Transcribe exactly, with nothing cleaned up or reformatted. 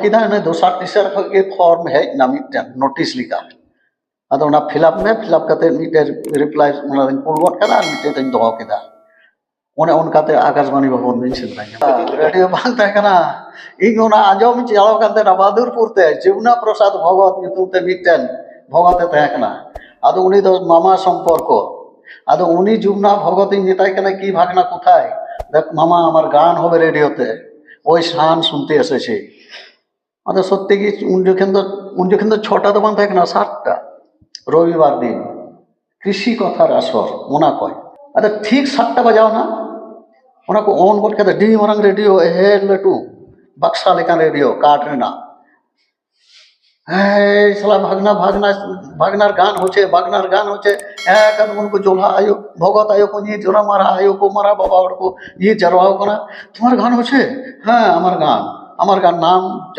ᱠᱮᱫᱟ, ᱤᱱᱟᱹ ᱫᱚᱥᱟᱨ ᱛᱮᱥᱟᱨ ᱠᱷᱚᱱ ᱜᱮ ᱯᱷᱚᱨᱢ ᱦᱮᱡ ᱮᱱᱟ ᱢᱤᱫᱴᱮᱱ ᱱᱳᱴᱤᱥ ᱞᱮᱠᱟ᱾ ᱟᱫᱚ ᱚᱱᱟ ᱯᱷᱤᱞᱟᱯ ᱢᱮ, ᱯᱷᱤᱞᱟᱯ ᱠᱟᱛᱮ ᱢᱤᱫᱴᱮᱱ ᱨᱤᱯᱞᱟᱭ ᱚᱱᱟ ᱨᱤᱧ ᱠᱩᱞ ᱜᱚᱫ ᱠᱟᱫᱟ ᱟᱨ ᱢᱤᱫᱴᱮᱱ ᱫᱚᱧ ᱫᱚᱦᱚ ᱠᱮᱫᱟ᱾ ᱚᱱᱮ ᱚᱱᱠᱟᱛᱮ ᱟᱠᱟᱥᱵᱟᱬᱤ ᱵᱷᱚᱵᱚᱱ ᱫᱚᱧ ᱥᱮᱸᱫᱽᱨᱟ ᱧᱟᱢ ᱠᱮᱫᱟ᱾ ᱨᱮᱰᱤᱭᱳ ᱵᱟᱝ ᱛᱟᱦᱮᱸ ᱠᱟᱱᱟ᱾ ᱤᱧ ᱚᱱᱟ ᱟᱸᱡᱚᱢ ᱤᱧ ᱪᱟᱞᱟᱣ ᱠᱟᱱ ᱛᱟᱦᱮᱱᱟ ᱵᱟᱫᱩᱨᱯᱩᱨ ᱛᱮ, ᱡᱤᱵᱽᱱᱟ ᱯᱨᱚᱥᱟᱫᱽ ᱵᱷᱚᱜᱚᱛ ᱧᱩᱛᱩᱢ ᱛᱮ ᱢᱤᱫᱴᱮᱱ ᱵᱷᱚᱜᱚᱛ ᱮ ᱛᱟᱦᱮᱸ ᱠᱟᱱᱟ᱾ ᱟᱫᱚ ᱩᱱᱤ ᱫᱚ ᱢᱟᱢᱟ ᱥᱚᱢᱯᱚᱨᱠᱚ᱾ ᱟᱫᱚ ᱩᱱᱤ ᱡᱩᱵᱽᱱᱟ ᱵᱷᱚᱜᱚᱛ ᱤᱧ ᱢᱮᱛᱟᱭ ᱠᱟᱱᱟ, "কি ভাগনা কোথায়? দেখ মামা, আমার গান হবে রেডিওতে, ওই শান শুনতে এসেছি।" ᱟᱫᱚ ᱥᱚᱛᱛᱤ ᱜᱮ ᱩᱱ ᱡᱚᱠᱷᱚᱱ ᱫᱚ, ᱩᱱ ᱡᱚᱠᱷᱚᱱ ᱫᱚ ᱪᱷᱚᱴᱟ ᱫᱚ ᱵᱟᱝ ᱛᱟᱦᱮᱸ ᱠᱟᱱᱟ, ᱥᱟᱛᱴᱟ, ᱨᱚᱵᱤᱵᱟᱨ ᱫᱤᱱ ᱠᱨᱤᱥᱤ ᱠᱟᱛᱷᱟᱨ ᱟᱥᱚᱨ, ᱚᱱᱟ ᱠᱚ᱾ ᱟᱫᱚ ᱴᱷᱤᱠ ᱥᱟᱛᱴᱟ ᱵᱟᱡᱟᱣ ᱮᱱᱟ, ᱚᱱᱟ ᱠᱚ ᱚᱱ ᱜᱚᱫ ᱠᱟᱛᱮ ᱟᱹᱰᱤ ᱢᱟᱨᱟᱝ ᱨᱮᱰᱤᱭᱳ, ᱮᱦᱮ ᱞᱟᱹᱴᱩ ᱵᱟᱠᱥᱟ ᱞᱮᱠᱟᱱ ᱨᱮᱰᱤᱭᱳ ᱠᱟᱴ ᱨᱮᱱᱟᱜ᱾ ᱦᱮᱸ ᱥᱟᱞᱟ ᱵᱷᱟᱜᱽᱱᱟ, ᱵᱷᱟᱜᱽᱱᱟ, ᱵᱷᱟᱜᱽᱱᱟᱨ গান হচ্ছে, ᱵᱷᱟᱜᱽᱱᱟᱨ গান হচ্ছে᱾ ᱮᱠᱫᱚᱢ ᱩᱱᱠᱩ ᱡᱚᱞᱦᱟ ᱟᱭᱳ, ᱵᱷᱚᱜᱚᱛ ᱟᱭᱳ ᱠᱚ ᱧᱤᱨ ᱡᱟᱣᱨᱟ, ᱢᱟᱨᱟ ᱟᱭᱳ ᱠᱚ, ᱢᱟᱨᱟ ᱵᱟᱵᱟ ᱦᱚᱲ ᱠᱚ ᱧᱤᱨ ᱡᱟᱣᱨᱟ ᱟᱠᱟᱱᱟ᱾ তোমার গান হচ্ছে? হ্যাঁ, আমার গান, আমার গান নাম